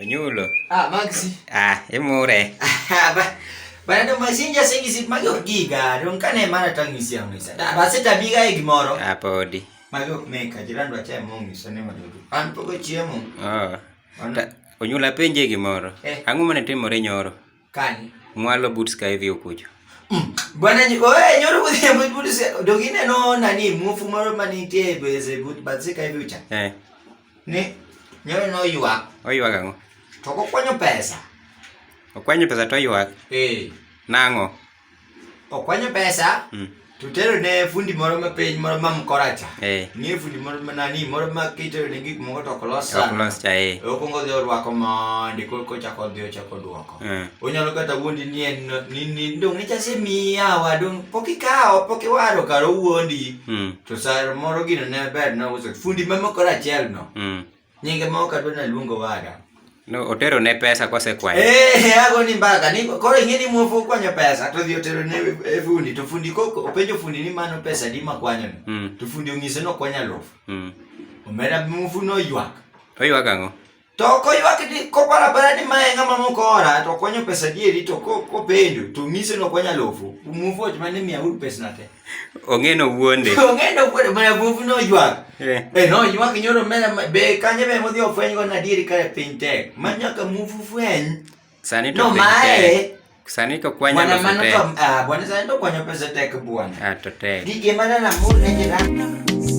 Onyulo. Ah, Maxi. Ah, imure. Bana to masinja singisi magi ok giga, dong kane mana tangisi ang'isa. Da base tabiga e gimoro. Ah, podi. Magi ok meka, jirani wachaye mong'isa ne madudu. An pok ochiemo. Oh. An Ta, Onyulo apenje gimoro. Eh. Ang'o mane timore nyoro? Kanye? Mwalo but Skyview kucho. Bwana oe nyoro godhiambo but dog ineno nani muofu moro manitie e bese but bath Skyview cha. Eh. Ni nyoro noywak Oywak ang'o? to ok okwanyo pesa. Okwanyo pesa to oywak. Eh. Nang'o? Okwanyo pesa to tero ne fundi moro ma piny moro ma mkora cha. Eh. Ng'e fundi moro ma nani moro ma kitero ne gik moko to ok los Ok sana. los cha eh. Okwongo odhi orwako mondi korka ochako odhi ochako duoko. Onyalo kata wuondi ni en ni ni dong ne chasemiyi yawa dong pok ikawo pok iwaro kar owuondi. To sa moro gino ne ber nouso. Fundi ma mkora achiel no. Nyinge ma ok adwa naluongo wada. No, otero ne pesa kosekwayo. Eh, ago ni mbaka ni koro ing'e ni muofu okwanyo pesa to odhi otero ne e fundi to fundi koko openjo fundi ni mano pesa di makwanyo ni. To fundi onyise ni okwanyo alufu. Omera muofu no ywak. Oywak ang'o? To ok oywak ni koparo apara ni mae ng'ama mokora to okwanyo pesa adieri to kopenjo to onyise ni okwanyo alufu. Muofu owacho mana ni miya uru pesna te. Ong'e no wuonde. Ong'e no wuonde mana muofu no ywak. Eh. Eh, no ywak nyoro omera be kanyo be modhi ofweny go adieri kare piny tek. Ma nyaka muofu fweny. Sani to No piny mae. tek. Sani to kwanyo Bwana alufu mano tek. to ah, bwana sani to kwanyo pesa tek bwana. Ah, to tek. Gige mana namur ne jirani.